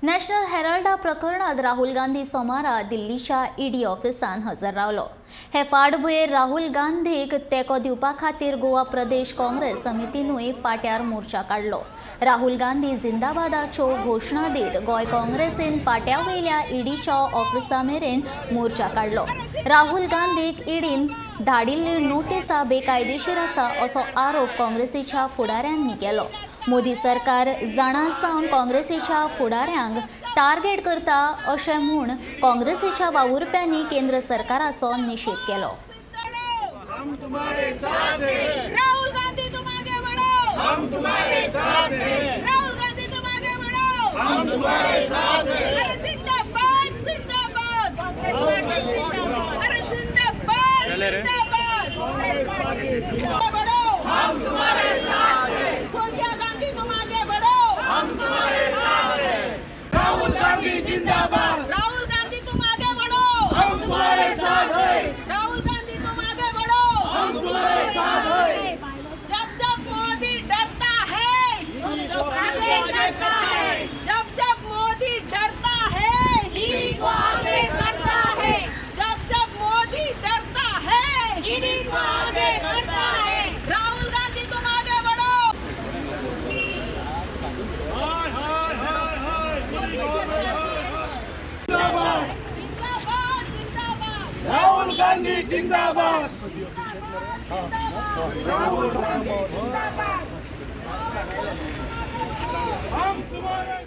National हेराल्डा प्रकरणात राहुल गांधी सोमारा दिल्लीच्या ईडी ऑफिसान हजर रावलो. हे फाटभुंयेर राहुल गांधीक तेंको दिवपा खातीर गोवा प्रदेश काँग्रेस समितीनूय पाट्यार मोर्चा काडलो. राहुल गांधी जिंदाबादाच्यो घोशणा दीत गोंय काँग्रेसीन पाट्या वयल्या ईडीच्या ऑफिसा मेरेन मोर्चा काडलो. राहुल गांधीक ईडीन धाडिल्ली नोटिसा बेकायदेशीर आसा असो आरोप काँग्रेसीच्या फुडाऱ्यांनी केलो. मोदी सरकार जाणा जावन काँग्रेसीच्या फुडाऱ्यांक टार्गेट करता अशें म्हूण काँग्रेसीच्या वावुरप्यांनी केंद्र सरकाराचो निशेध केलो. हम तुम्हारे साथ हैं। राहुल गांधी तुम आगे बढ़ो। हम तुम्हारे साथ हैं। राहुल गांधी तुम आगे बढ़ो। हम तुम्हारे साथ हैं। अरे जिंदाबाद जिंदाबाद, अरे जिंदाबाद जिंदाबाद, बढ़ो। हम तुम्हारे साथ हैं। सोनिया गांधी तुम आगे बढ़ो। हम तुम्हारे साथ हैं। राहुल गांधी जिंदाबाद। राहुल गांधी तुम आगे बढ़ो। हम तुम्हारे साथ हैं। राहुल गांधी तुम आगे बढ़ो। हम तुम्हारे साथ हैं। जब जब मोदी डरता है आगे करता है। जब जब मोदी डरता है ईडी को आगे करता है। जब जब मोदी डरता है ईडी को आगे करता है। राहुल गांधी तुम आगे बढ़ो। मोदी सरकार जिंदाबाद। जिंदाबाद जिंदाबाद। राहुल गांधी जिंदाबाद। जिंदाबाद। राहुल गांधी जिंदाबाद। हम तुम्हारे